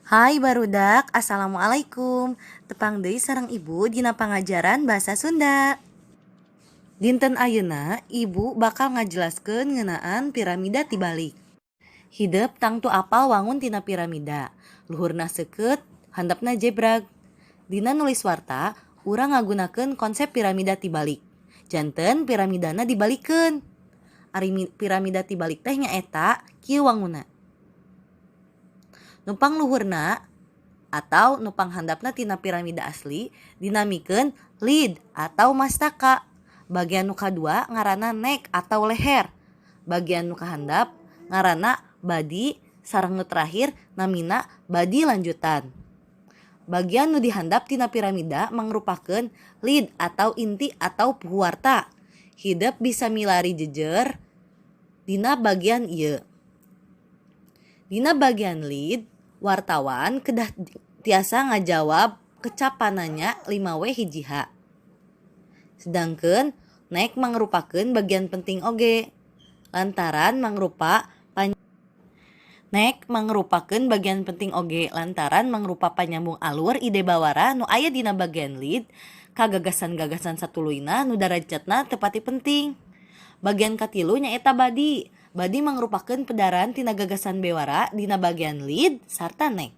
Hai barudak, assalamualaikum. Tepang deui sareng Ibu dina pangajaran bahasa Sunda. Dinten ayeuna Ibu bakal ngajelaskeun ngeunaan piramida tibalik. Hidep tangtu apal wangun tina piramida. Luhurna seukeut, handapna jebrag. Dina nulis warta, urang ngagunakeun konsep piramida tibalik. Janten piramidana dibalikeun. Ari piramida tibalik teh nyaeta kieu wangunna. Nu pangluhurna atau nu panghandapna tina piramida asli dinamikeun lead atau mastaka. Bagian nu kadua ngaranna neck atau leher. Bagian nu kahandap ngaranna body, sareng nu terakhir namina body lanjutan. Bagian nu dihandap tina piramida mangrupakeun lead atau inti atau puhu warta. Hidep bisa milari jejer dina bagian ieu. Dina bagian lead, wartawan kedah tiasa ngajawab kecap pananya 5W 1H. Sedangkeun neck mangrupakeun bagian penting oge lantaran mangrupa neck mangrupakeun bagian penting oge lantaran mangrupa panyambung alur ide bawara nu aya dina bagian lead ka gagasan-gagasan satuluyna nu darajatna teu pati penting. Bagian katilu nyaeta body. Body mangrupakeun pedaran tina gagasan bewara dina bagian lead sarta neck.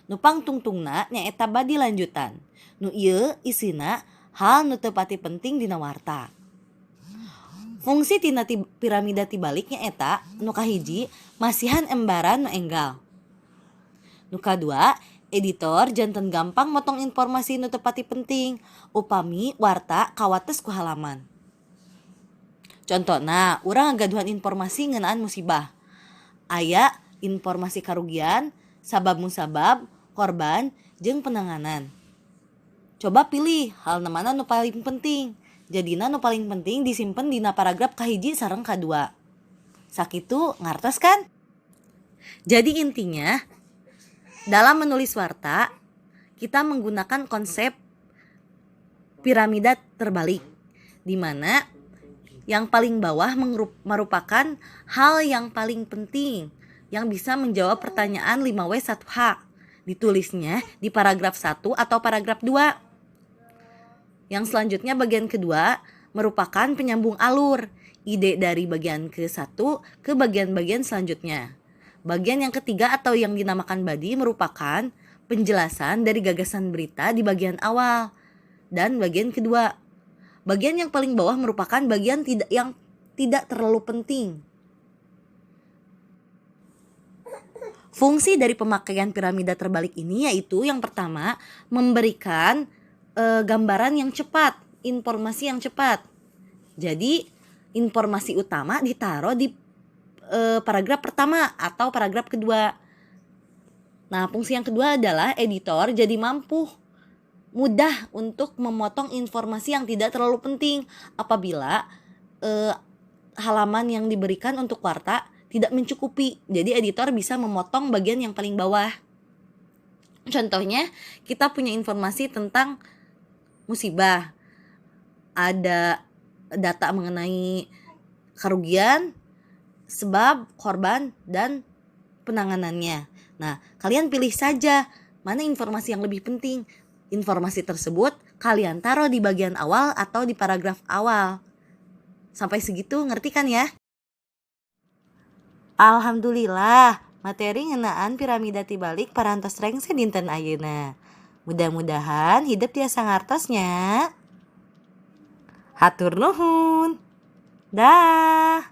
Nu pangtungtungna nyaeta body lanjutan. Nu ieu isina hal nu teu pati penting dina warta. Fungsi tina piramida tibalik nyaeta nu kahiji, masihan embaran nu enggal. Nu kadua, editor janten gampang motong informasi nu teu pati penting upami warta kawates ku halaman. Contona, urang ngagaduhan informasi ngeunaan musibah. Aya informasi karugian, sabab musabab, korban, jeung penanganan. Coba pilih hal mana nu paling penting. Jadina nu paling penting disimpen dina paragraf kahiji sareng kadua. Sakitu, ngartos kan? Jadi intinya, dalam menulis warta kita menggunakan konsep piramida terbalik, di mana yang paling bawah merupakan hal yang paling penting yang bisa menjawab pertanyaan 5W 1H. Ditulisnya di paragraf 1 atau paragraf 2. Yang selanjutnya, bagian kedua merupakan penyambung alur ide dari bagian ke-1 ke bagian-bagian selanjutnya. Bagian yang ketiga atau yang dinamakan body merupakan penjelasan dari gagasan berita di bagian awal dan bagian kedua. Bagian yang paling bawah merupakan bagian yang tidak terlalu penting. Fungsi dari pemakaian piramida terbalik ini yaitu yang pertama, memberikan gambaran yang cepat, informasi yang cepat. Jadi informasi utama ditaruh di paragraf pertama atau paragraf kedua. Nah, fungsi yang kedua adalah editor jadi mampu mudah untuk memotong informasi yang tidak terlalu penting apabila halaman yang diberikan untuk warta tidak mencukupi. Jadi editor bisa memotong bagian yang paling bawah. Contohnya, kita punya informasi tentang musibah. Ada data mengenai kerugian, sebab, korban, dan penanganannya. Nah, kalian pilih saja mana informasi yang lebih penting. Informasi tersebut kalian taruh di bagian awal atau di paragraf awal. Sampai segitu ngerti kan ya? Alhamdulillah, materi ngeunaan piramida tibalik parantos rengse dinten ayeuna. Mudah-mudahan hidep tiasa ngartos nya. Hatur nuhun. Dah.